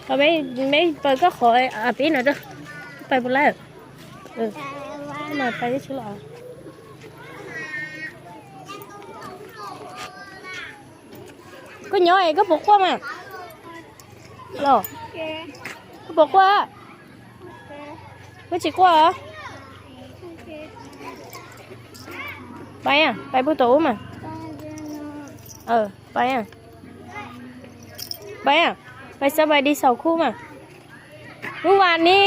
Thôi bé, bé, bé có khỏi à, tí nữa đó. Phải bật lại. Ừ. Mà phải đi xuống lọ. Có nhỏ này, có bột qua mà. Lọ. Có bột qua. Có chỉ qua hả? Phải à, phải bữa tủ mà. Ờ. ໄປອະ ໄປອະ ໄປສະບາຍດີເຊົາຄູມາ. ມື້ວານນີ້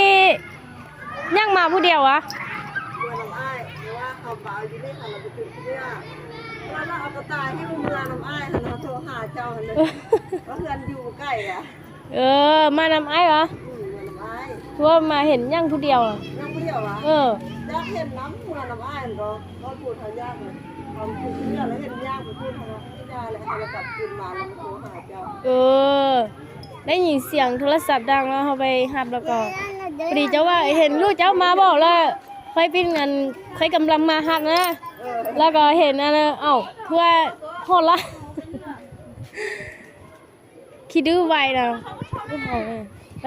ຍັງມາຜູ້ດຽວຫວາ? ເມື່ອນຳອ້າຍ ເພາະວ່າເຮົາມາຢູ່ນີ້ ເຮົາລະໄປຂຶ້ນເຮືອ ວ່າລະເອົາກະຕ່າຍໃຫ້ເມື່ອນຳອ້າຍ ເຮົາໂທຫາເຈົ້າຫັ້ນເລີຍ ວ່າເຮືອນຢູ່ບໍ່ໄກອະ. ເອີ ມານຳອ້າຍຫວາ? ອືມ ມານຳອ້າຍ ຄືວ່າມາເຫັນຍັງຜູ້ດຽວອະ? ຍັງຜູ້ດຽວຫວາ? ເອີ ຢາກເຫັນນຳ ເມື່ອນຳອ້າຍຫັ້ນກໍ ເຮົາພູດເຮົາຢາກ ເຮົາເຫັນເຮືອນແລ້ວເຫັນຍາກໄປພູດ ເຮົາວ່າຢ່າແຫຼະ ເຮົາລະກັບຄືນມາແລ້ວໂທຫາເຈົ້າ. ເອີ ໄດ້ຍິນສຽງໂທລະສັບດັງແລ້ວ ເຮົາໄປຮັບ ແລ້ວກໍພໍດີເຈົ້າວ່າເຫັນລູກເຈົ້າມາບອກ ແລ້ວຂ້ອຍປິ່ນອັນ ຂ້ອຍກຳລັງມາຮັບນະ ເອີ ແລ້ວກໍເຫັນອັນ ເອົ້າ ຄືວ່າຮອດລະ. ຂີ້ດື້ໄວນະ ໄປ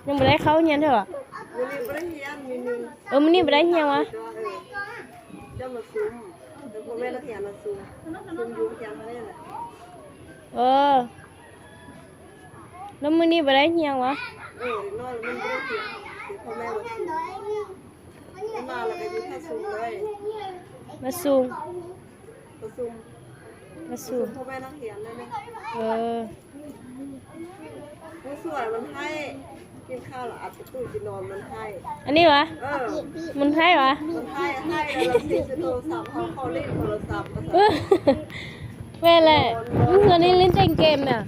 ຍັງບໍ່ໄດ້ເຂົ້າຮຽນເທື່ອຫວາ? ມື້ນີ້ບໍ່ໄດ້ຮຽນ ມື້ນີ້ ເອີ ມື້ນີ້ບໍ່ໄດ້ຮຽນຫວາ? ເຈົ້າມາຊຸມ ເອີ ພໍ່ແມ່ນັກຮຽນມາຊຸມ ຊຸມຢູ່ຮຽນຫັ້ນແຫຼະ. ເອີ ແລ້ວມື້ນີ້ບໍ່ໄດ້ຮຽນຫວາ? ເອີ ເດັກນ້ອຍມັນບໍ່ໄດ້ຮຽນ ເປັນພໍ່ແມ່ມາຊຸມ ມາແລ້ວກໍຢູ່ຖ້າຊຸມເລີຍ ມາຊຸມ ປະຊຸມ ປະຊຸມ ປະຊຸມພໍ່ແມ່ນັກຮຽນນັ້ນແຫຼະ. ເອີ ຜູ້ຊ່ວຍມັນໃຫ້ ກິນຂ້າວແລ້ວອັດປະຕູຊິນອນ ມັນໃຫ້. ອັນນີ້ຫວາ? ເອີ ມັນໃຫ້ຫວາ? ມັນໃຫ້ ໃຫ້ແລ້ວຕິດໂທລະສັບ ເຮົາຂໍຫຼິ້ນໂທລະສັບ ເອີ ແມ່ນແຫຼະ ເຮືອນນີ້ຫຼິ້ນແຕ່ເກມນະ.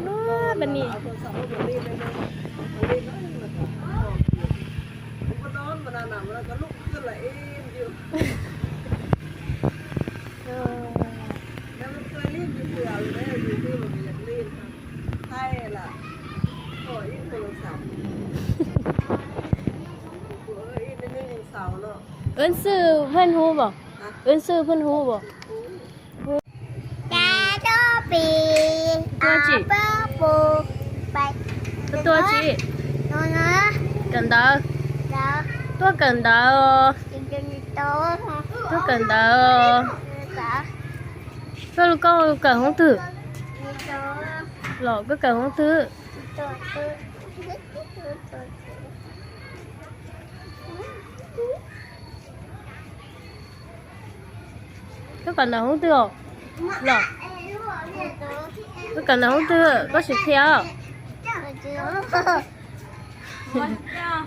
ເອີ ບັດນີ້ ເອົາໂທລະສັບມາຫຼິ້ນໄດ້ ມາຫຼິ້ນ ມັນກໍນອນ ມັນນອນ ມັນກໍລຸກຂຶ້ນລະເອນຢູ່. ເອີ ແລ້ວມັນເຄີຍຫຼິ້ນຢູ່ເທື່ອຢູ່ເດ້ ຢູ່ທີ່ມັນຢາກຫຼິ້ນ ໃຫ້ລະ ຂໍອີກໂທລະສັບ ເອີ ອີກໜ້ອຍໜຶ່ງຍັງເຊົາເນາະ. ເອີ້ນຊື່ເພິ່ນຮູ້ບໍ່? ຮະ? ເອີ້ນຊື່ເພິ່ນຮູ້ບໍ່? ຕາໂຕປີ ຕົວຈິ ອາປະປູ ໄປ ຕົວຈິ ໂນນະ ກັນດາ ດາ ຕົວກັນດາ ໂຕ ຕົວກັນດາ ກາ ຕົວລູກກອງ ກາຫ້ອງຕື້ ໂຕ ຫຼອກກໍກາຫ້ອງຕື້ ໂຕ ໂຕ ໂຕ ໂຕ Các bạn nào không thưa? Lọ. Các bạn nào không thưa? Có sự theo.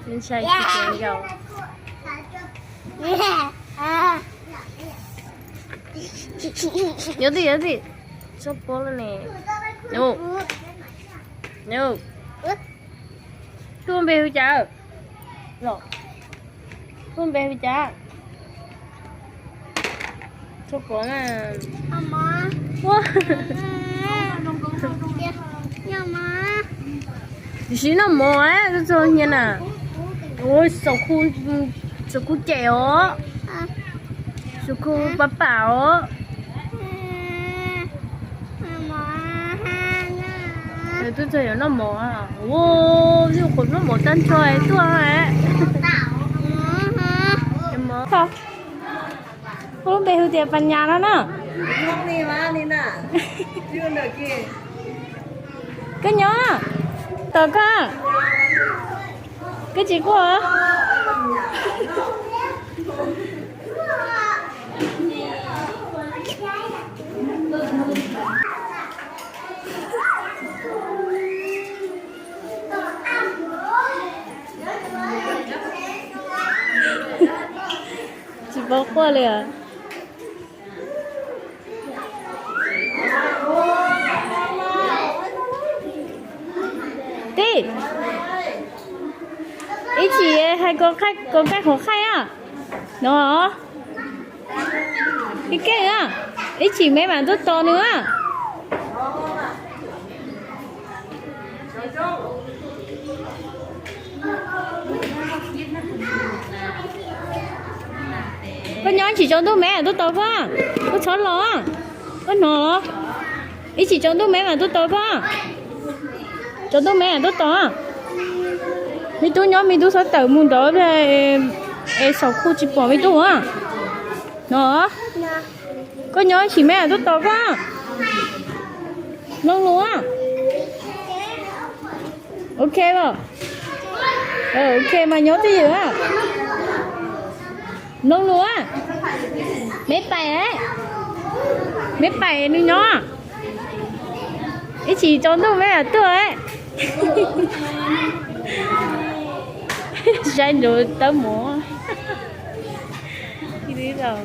Mình sai sự theo rồi. Nhớ đi, nhớ đi. Sắp bố lên nè. Nhớ. Nhớ. ຄືມັນເປັນຫູຈັກເນາະ ຄືມັນເປັນຫູຈັກ ທຸກຄົນນະ ອາມາ ວ້າ ຢ່າມາ ຊິນຳໝໍແຫຼະ ໂຕຮຽນນະ ໂອ້ຍ ສາວຄູ ສາວຄູເຈໂອ Su cu papau. Ê, tôi thấy nó mỏ à. Ô, ví dụ khổ nó mỏ tan trời tua hả? Em mỏ. Sao? Cô bé hư tiệp bánh nhà nó nè. Nó đi mà đi nè. Chưa được kì. Cái nhớ. Tờ ca. Cái gì của hả? Chỉ bó qua lìa. Tì. Ý chỉ hai con khách, con khách khó khai à? Nó. Cái kia à? Ý chỉ mấy bạn tốt to nữa à? Con nhón chỉ cho tôi mẹ, tôi to quá. Tôi chón lo à? Con nó. 一起装肚咩嘛，肚多个。装肚咩，肚多啊。咪肚妞，咪肚所等，母到了，诶，诶，手裤子包，咪肚啊。喏。个妞一起咩，肚多个。弄弄啊。 OK 无？呃，OK 嘛，妞自由啊。弄弄啊。没摆哎。没摆，你妞啊。一起装肚咩啊，对哎。晒牛的毛。你知道。